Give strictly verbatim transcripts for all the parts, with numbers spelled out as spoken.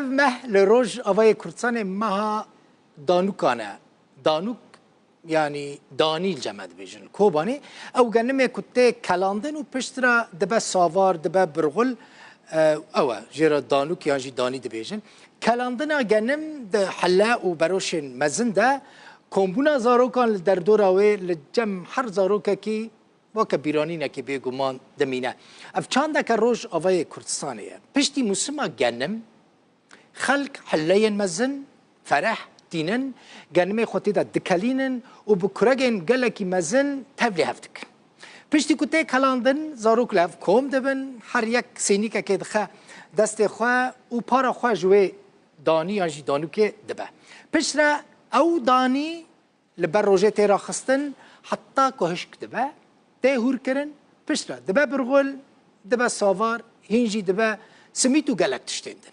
Meh li Rojavayê Kurdistanê meha Danûkan e. Danûk, yanî danî li cem me dibêjin li Kobanê. Ew genimê ku tê kelandin û piştre dibe savar, dibe birxul, e, ew e, jê re danûk yan jî danî dibêjin. Kelandina genim di hille û beroşên mezin de kombûna zarokan li derdora wê li cem her zarokekî weke bîranînekê bêguman dimîne. Ev çandeke Rojavayê Kurdistanê ye. Piştî musima genim, xelk hilleyên mezin, fereh, tînin, genimê xwe tê de dikelînin û bi kuregên gelekî mezin tevlî hev dikin. Piştî ku tê kelandin, zarok li hev kom dibin, her yek sênîkekê dixe destê xwe û para xwe ji wê danî yan jî danûkê dibe. Piştre ew danî li ber rojê tê raxistin, heta ku hişk dibe, tê hûrkirin, piştre dibe birxul, dibe savar, hîn jî dibe simît û gelek tiştên din.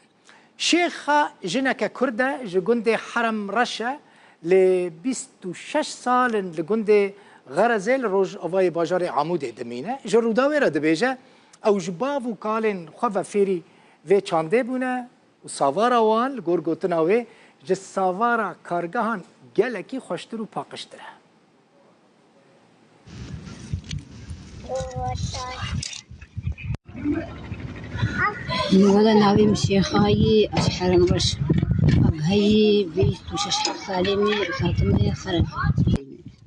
Şêxa jineke Kurd e, ji gundê Herem Reş e, lê bîst û şeş sal in li gundê Xerezê li rojavayê bajarê Amûdê dimîne. Ji Rûdawê re dibêje, ew ji bav û kalên xwe ve fêrî vê çandê bûne û savara wan, li gor gotina wê, ji savara kargehan gelekî xweştir û paqijtir e. Wele navê min Şêxayî, ez ji Herem Reş. Em heyî bîst û şeş salê me, ez hatime Xerem.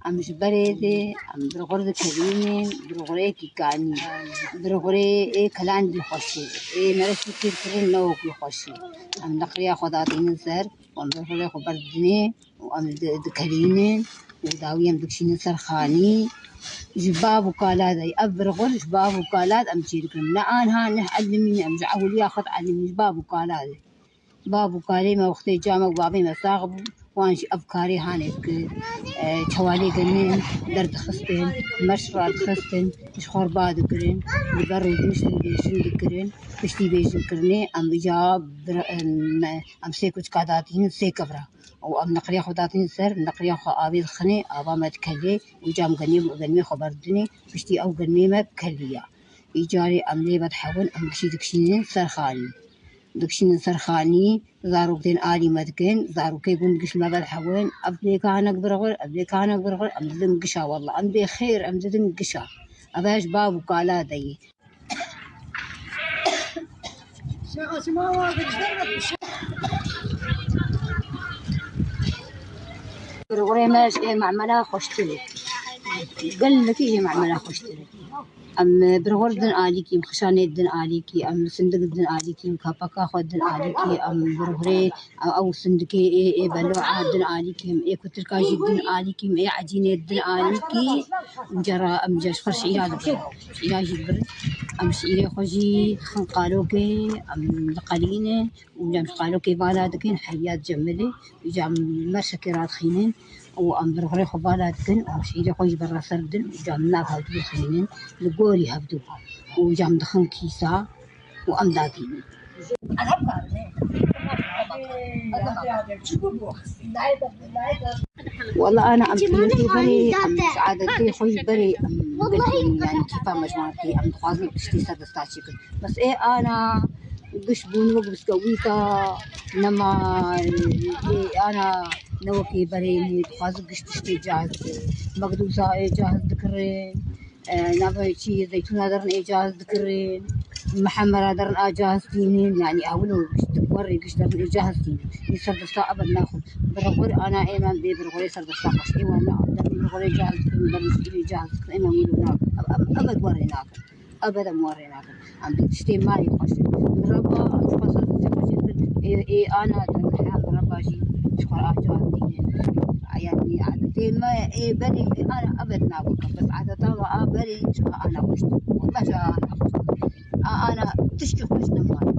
Em ji berê de, em birxur dikerînin, birxureyekî kanî. Birxurê ê kelan jî xweş e. Ê mereşî têr kirin ne wekî xweş e. Em neqliya xwe datînin ser, em birxurê xwe berdinê û em di-, dikerînin û dawî em dikişînin ser xanî. Ji bav û kala de, ev birxur ji bav û kala de em çêdikirin. Ne anha, ne elimî, em ji ewiliya xwe dielimîn, ji bav û kala de. Bav û kalê me wextê camek babê me sax bû, wan jî ev karê hanê dikir. E, çewalê genim derdixistin, merş radixistin, ji xwe re ba dikirin, li ber rûdiniştin bêjin dikirin, piştî bêjin kirinê, em îca bir-, em, em sê kuçika datînin sê kevra. Û em neqliya xwe datînin ser, neqliya xwe avê dixinê, ava me dikelê, û cam genê, genimê xwe berdinê, piştî ew genimê me keliya. Îcarê em lê vedihewin, em gişî dikişînin ser xanî. Dikişînin ser xanî, zarok tên alî me dikin, zarokê gund giş me vedihewin, ev lê kanek birxur, ev lê kanek birxur, em didin gişa wella, em bê xêr, em didin gişa. Ev ji bav û kala de ye. Birxurê me ji ê memela xweştir e. Gelekî ji ê memela xweştir e. Em birxur din alîkî, em xişanê din alîkî, em sindik din alîkî, em kapaka xwe din alîkî, em birxurê, ew sindikê ê, ê beloa din alîkî, em ê kutirka jî din alîkî, em ê ecînê din alîkî, em cara, em ji xwe şîra dibirin. Şîra jî dibirin. Em şîrê xwe jî dixin qalokê, em diqelînin û em ji qalokê vala dikin, heviya dicemelê, îca em merşekê radixînin û em birxurê xwe vala dikin û em şîrê xwe jî berra ser didin û îca em nav hevdû dixînin, li gorî hevdû û îca em dixin kîsa û em dadînin. Wela ana em pîrokê berê, em ji adetê xwe jî berê, em yani kîfa me ji wan tê, em dixwazin tiştî ser desta çêkin. Bes ê ana giş bûn wek biskewîta, nema ê ana ne wekî berê, em dixwazin giş tiştê caz, mekdûsa ê caz dikirin. E, navê çi, zeytûna derin ê caz dikirin, mihemera derin a caz tînin, yani ewil û giş, werê giş derin ê caz tînin. Ê serdesta ebed naxin. Birxur ana ê me bê birxurê serdesta xweş. Ê wan na, derin birxurê caz dikirin, derin şîrê caz dikirin, ê me wilo nakin. Ev, ev, ebed werê nakin. Ebed em werê nakin. Em bi tiştê mayî xweş in. Mireba, em ji xwe ser tiştê xweş in. Ê, ê ana derneha mireba jî ji xwe re a caz tînin. Yani adetê me ê berê ê ana ebed nabikim. Bes adeta me a berê ji a ana xweştir. Wallah ji a ana xweştir. A ana tiştî xweş nemaye.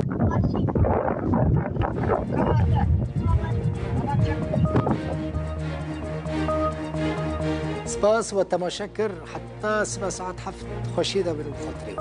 Spas we temaşe kir. Heta sibe saet heft xweşiyê de bin û bi xatirê.